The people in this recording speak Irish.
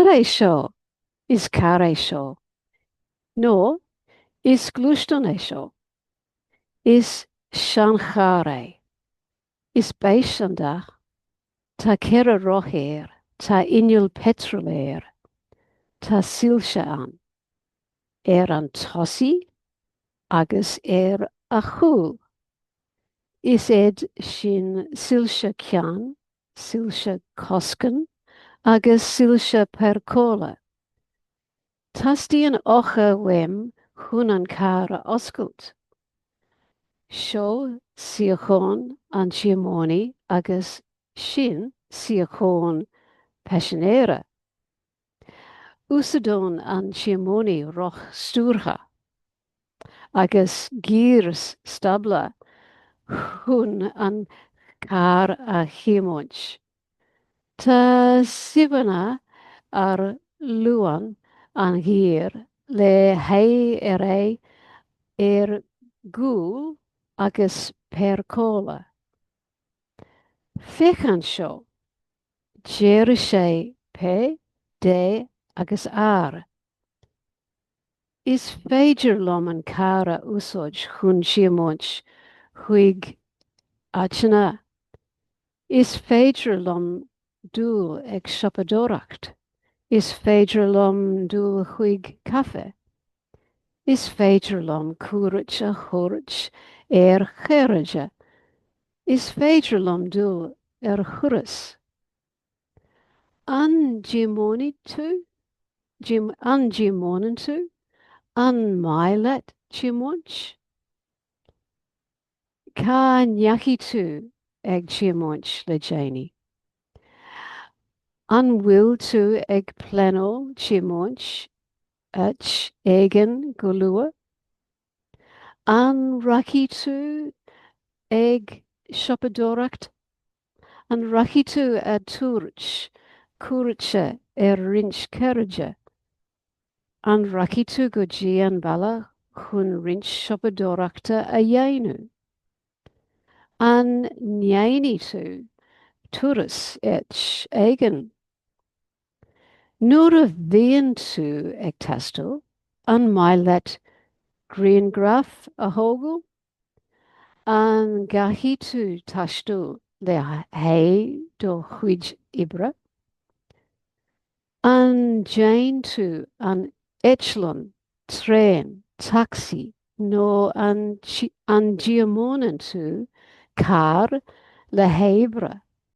Cad é seo? Is carr é seo. Nó is gluaisteán é seo. Is seancharr é. Is beige an dath. Tá 4 roth air. Tá inneall peitril air. Tá soilse ann. Ar an tosaí agus ar a chúl. Is iad sin soilse ceann, soilse coscáin agus soilse páirceála. Teastaíonn eochair uaim chun an carr a oscailt. Seo suíochán an tiománaí agus sin suíochán paisinéara. Úsáideann an tiománaí roth stiúrtha agus giar stábla chun an carr a thiomáint. Tá siomhanna ar luan an ghiair le haghaidh ar aghaidh ar gcúl agus páirceála. Féach anseo, deir sé P, D agus R. Is féidir liom an carr a úsáid chun tiomáint chuig áiteanna. Is féidir liom dul ag siopadóireacht. Is féidir liom dul chuig caife. Is féidir liom cuairt a thabhairt ar chairde. Is féidir liom dul ar thuras. An dtiomáinfidh tú? An dtiomáineann tú? An maith leat tiomáint? Cá ndeachaigh tú ag tiomáint le déanaí? An bhfuil tú ag pleanáil tiomáint áit éigin go luath? An rachaidh tú ag siopadóireacht? An rachaidh tú ag tabhairt cuairte ar roinnt cairde? An rachaidh tú go dtí an baile chun roinnt siopadóireachta a dhéanamh? An ndéanfaidh tú turas áit éigin? Nuair a bhíonn tú ag taisteal, an maith leat grianghraf a thógáil? An gcaithfidh tú taisteal le haghaidh do chuid oibre? An dtéann tú an eitleán, traein, tacsaí nó an dtiomáineann tú carr le haghaidh oibre?